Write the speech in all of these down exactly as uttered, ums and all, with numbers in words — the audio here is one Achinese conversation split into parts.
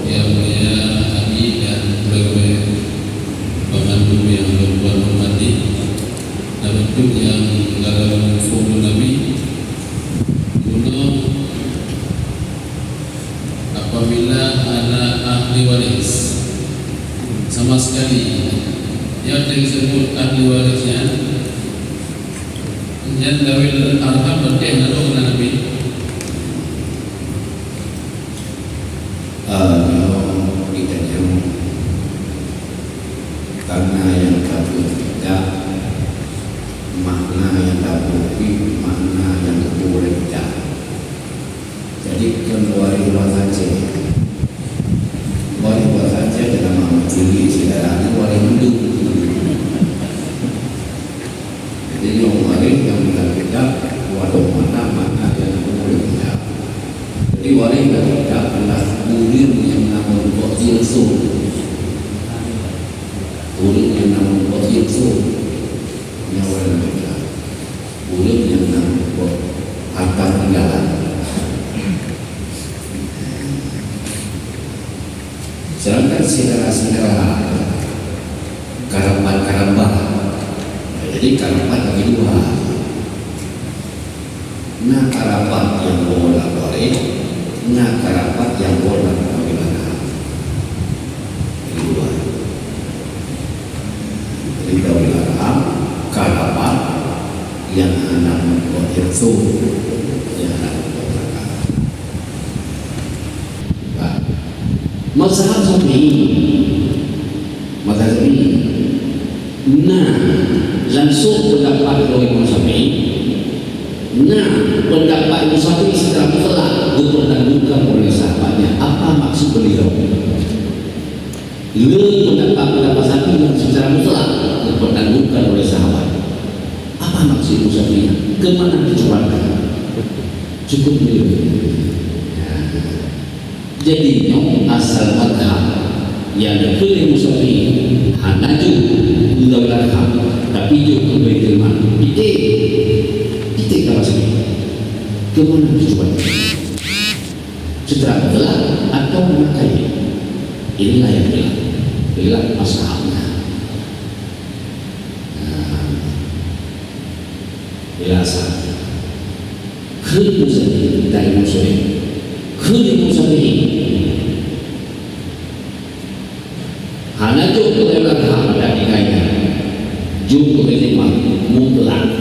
Yang mulia Abi dan gurée-gurée, banmandum nyang lôn tuan hormati, dan untuk nyang dalam forum Nabi, bunoe apabila ada ahli waris, sama sekali nyang disebut ahli waris nyan, nyan dawil arham berarti hana lôn kena Nabi. Ah, nyoe geutanyoe, karena nyang tapeugah makna nyang tapeugah, makna nyang tapeugah. Jadi, kon waréh basa Aceh. Waréh basa Aceh dalam majelis syedara nyan waréh hidup. Jadi, nyoe waréh nyang meunan kitab, waréh makna, makna nyang meunan kitab. Jadi, waréh nyang kitab adalah ureueng nyang na meurumpok jinsum. Ureueng nyang na meurumpok jinsum. Nyoe waréh nyang kitab. Ureueng nyang na meurumpok harta tinggalan. Sedangkan syedara-syedara, karabat-karabat, jadi karabat bagi dua. Na karabat nyang woe lam waréh, na karabat nyang woe lam dawil arham. Bagi dua. Jadi dawil arham, karabat nyang hana meurumpok jinsum, nyang hana meurumpok zakat. Mazhab Syafi'i, mazhab Syafi'i, na langsung pendapat dari Imam Syafi'i, na pendapat Imam Syafi'i secara mutlak dipertanggungjawabkan oleh sahabatnya. Apa maksud beliau? Le pendapat-pendapat Syafi'i yang secara mutlak dipertanggungjawabkan oleh sahabat. Apa maksud Imam Syafi'i? Kemana tujuannya? Cukup beliau. Jadi, nyoe asal mazhab nyang dikeue lé Imam Syafi'i hana jeuet keu mazhab, tapi jeuet keu Baitul Mal. Pike, pike ka maksud. Kemana tujuan? Secara mutlak atau mengkaji? Inilah yang khilaf. Khilaf mazhabnya. Nah, khilaf satu. Kheun Imam Syafi'i, dan Imam Syafi'i. Kheun Imam Syafi'i. Hana jok keu Imam Ahmad dan ikai nyan. Jok keu Imam mutlak.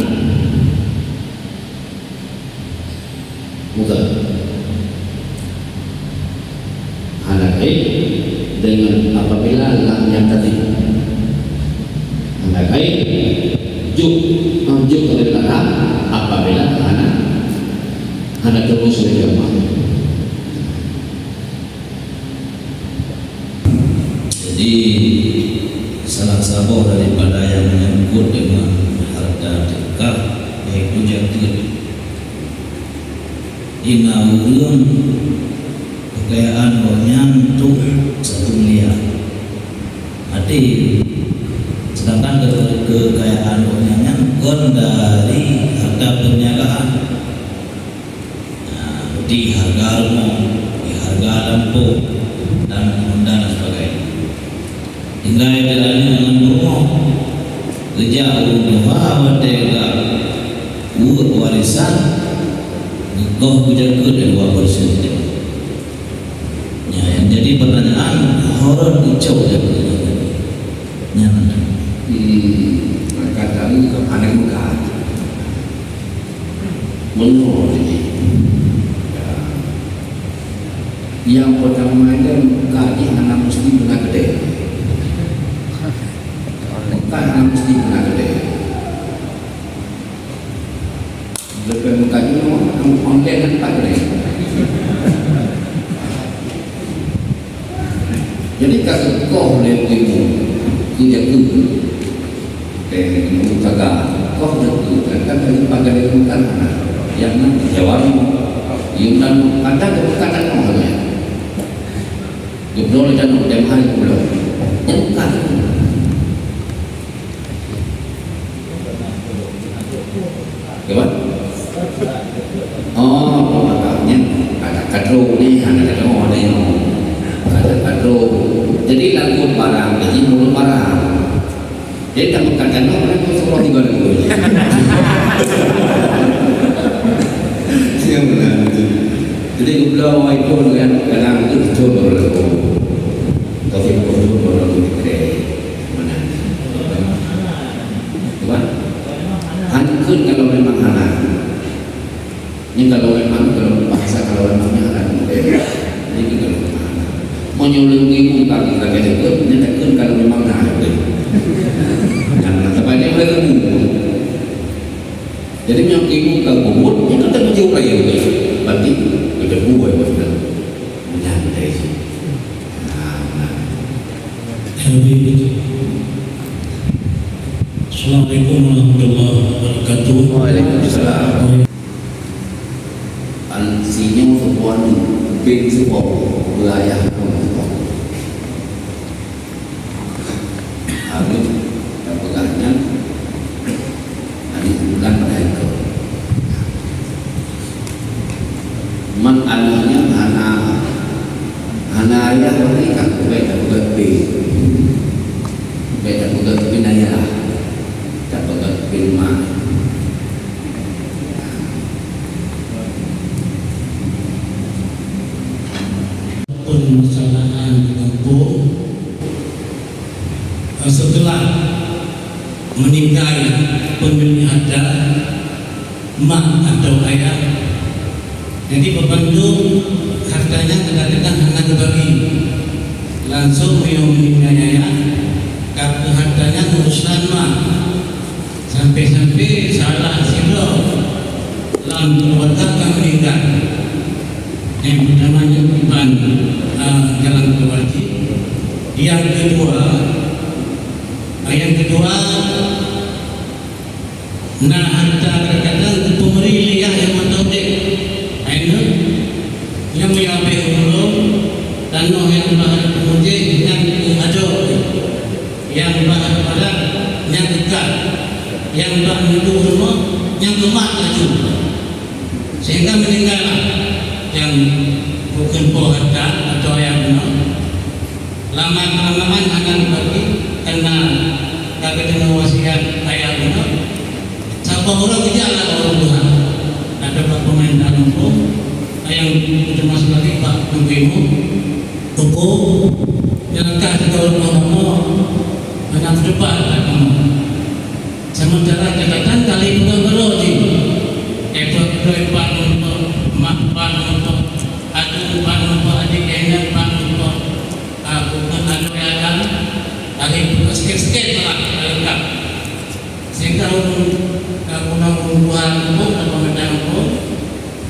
Mutlak. Hana kait dengan apabila lam nyang tadi. Hana kait jok, jok keu Imam apabila hana, hana terus lé jamaah. Jadi, salah saboh daripada nyang menyangkut dengan harta teuka, yaitu jakeuet. Di na ureueng keukayaan gobnyan trok satu miliar. Até, sedangkan keu-, keukayaan gobnyan nyan kon dari harta perniagaan. Nah, di harga rumoh, di harga lampôh, dan, dan sebagainya. Tinggai di aneuk ngon rumoh, geujak ureueng tuha watèe ka uek warisan, geukoh geujakeuet di luwa warisan nyan. Nyan, nyang jadi pertanyaan, ho rot geucok jakeuet nyan. Nyan. Hmm, maka tahu ke pandai bukan. Meunyoe jih, nyang peutama nyan muka jih hana meusti beuna keudè. Muka hana meusti beuna keudè. Leubeh muka jinoe, online nyan pat keudè. Jadi ka geukoh lé timu, keu jakeuet. Eh, timu taga, koh jakeuet, kan, kan, kan, pakai dengan kan, nah, yang nan Jawa ni, yang nan kadang bukan tak mau ya. Jumlah macam nak tem hari pula. Bukan. Kiban? Oh, nyan. Ada kadro ni, ada kadro ni. Ada Lagu barang, jadi mulut barang. Jadi, tak bukan kan, oh, mereka semua tiga lagu. Siapa lah? Jadi, gubla awai pun kan, kadang tu betul baru lagu. Tapi betul baru lagu kita. Mana? Cuba. Hancur kalau memang hana. Ini kalau memang, kalau bahasa kalau memangnya akan mudah. Ini kalau memang. Menyulut ibu kaki kaki itu, ini takkan kalau memang dah ada. Yang terbalik oleh ilmu. Jadi, yang ibu kalau bubut, itu tak perlu upaya. Berarti, kita buat, buat. Menyangkai. Nah, nah. Assalamualaikum warahmatullahi wabarakatuh. Waalaikumsalam. An sinyoe sebuah nu, bin sebuah, wilayah pun sebuah. Harus tapeugah nyan, hari bulan pada itu. Man anaknya hana, hana ayah berikan, baik tapeugah bin. Baik tapeugah bin ayah. Tapeugah bin mak. Pun masalah di kampung, eh, setelah meninggal pemilik harta, mak atau ayah, jadi, bandum hartanya kadang-kadang hana geubagi. Langsung meunyoe meninggal ayah, ka keu hartanya urusan mak. Sampai-sampai salah sidroe lam keluarga ka meninggal. Yang pertama nyan iban, ah, jalan keluarga. Yang kedua, ah, yang kedua, na harta kadang-kadang geupeumeri lé yah nyang mantong udeb. Akhirnya, nyang meuyabeh ureueng, tanoh nyang bah peumujéh nyan keu adoe. Nyang bah barat nyang teuka, nyang bah neudong rumoh nyang geumat laju, sehingga meuninggai lah nyang bukon po harta atau ayah bunoe. Laman-laman hana geubagi, karena ka geudeungoe wasiat ayah bunoe. Saboh uroe geujak lah ureueng tuha, atau bak pemerintah gampông, nyang geuteumé seulaki bak gampông. Tuku, nyang ka sigoe rumoh kamoe, hana meutupat that kamoe. Sementara catatan kali bukan baro jih. Epok doi pat untuk, mak pat untuk, adu pat untuk, adik ingat pat untuk, ah, bukan adu yang ada, kali bukan sikit-sikit malah, tak lengkap. Sehingga ureueng, eh, guna ureueng tuha kampung dan pemerintah kampung,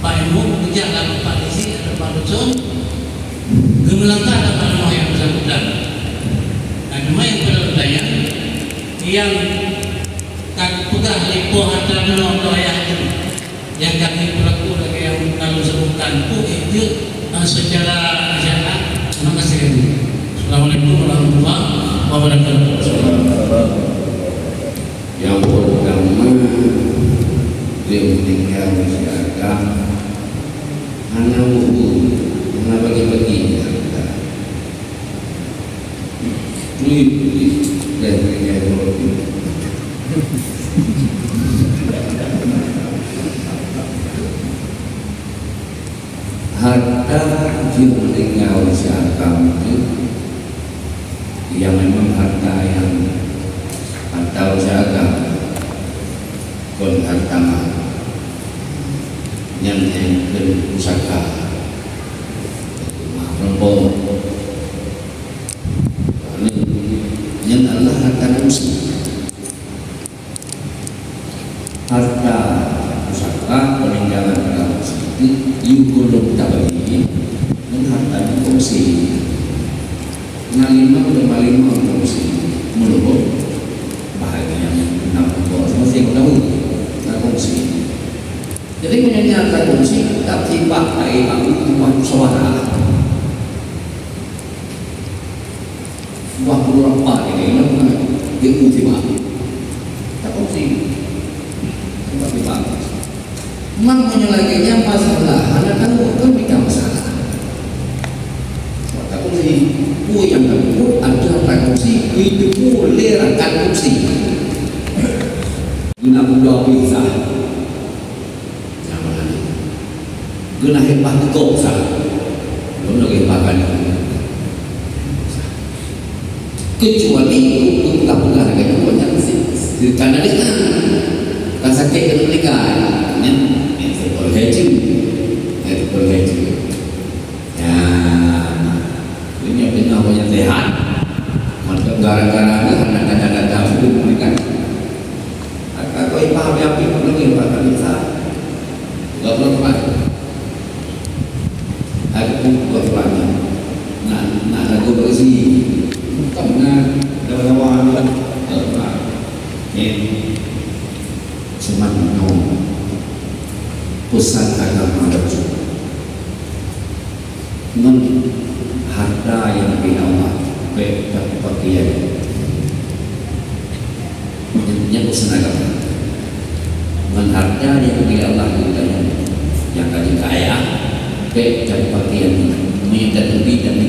Pak Imum geujak lam Pak Disi atau Pak Dusun, geumeulangkah lam rumoh nyang bersangkutan. Nah, cuma nyang perlu tanya, nyang ka peugah lé po harta bunoe keu ayah nyan, nyang ka geupeuleumah lagèe nyang ka lôn sebutkan, peue jeuet, eh, secara syariat. Terima kasih. Assalamualaikum warahmatullahi wabarakatuh. Nyang peurtama, lé meuninggai masyarakat hana muphom, hana bagi-bagi harta. Duit, duit, dan meuninggai muphom. Harta jeuet meuninggai ureueng siagam jeuet, nyang memang harta nyang, harta ureueng siagam, kon harta mak. Nyan nyang kheun pusaka. Mak meureumpok. Nyan adalah harta kongsi. Harta pusaka peninggalan ureueng siti, yue gohlom tabagi, ngon harta nyang kongsi. Na limong teuma limong kongsi, meulhô bahagian nyang na pokok sama si tahu, na kongsi. Jadi, meunyoe nyan ka kongsi, tak tiba kai bak rumoh musyawarah. Wah, ureueng apa ni, dia pun tiba. Tak kongsi. Tiba-tiba. Mak meunyoe lagèe nyan masalah, hana tahu, kan bukan masalah. Sebab takut Peue nyang ka peubuet ateueh rangkat kursi, geuteupeue lé rangkat kursi. Guna budoe pih sah. Nyang meunan. Guna hebat teugok sah. Lôn lagèe hebat kan. Kecuali peugah-peugah lagèe nyoe nyan si, si, ka na deungon. Ka sakét keu meuninggai. Nyan, nyan teupeulhèe jeuet. Nyan teupeulhèe jeuet. Ya, ini tengah banyak sehat. Mantap gara-gara ni hana tanda-tanda pun mereka. Kata kau ipah api-api pun lagi bakal bisa. Gak belum tempat. Aku pun buat banyak. Nak nak lagu berisi. Bukan nak dawa-dawa ni. Tempat. Ni. Cuman no. Pesan agama Rasul. Ngon harta nyang geubri Allah, bèk tapeupaké. Nyan, nyan pesan agama. Ngon harta nyang geubri Allah keu geutanyoe, nyang ka jeuet keu ayah, bèk tapeupaké. Meunyoe ka teubiet dan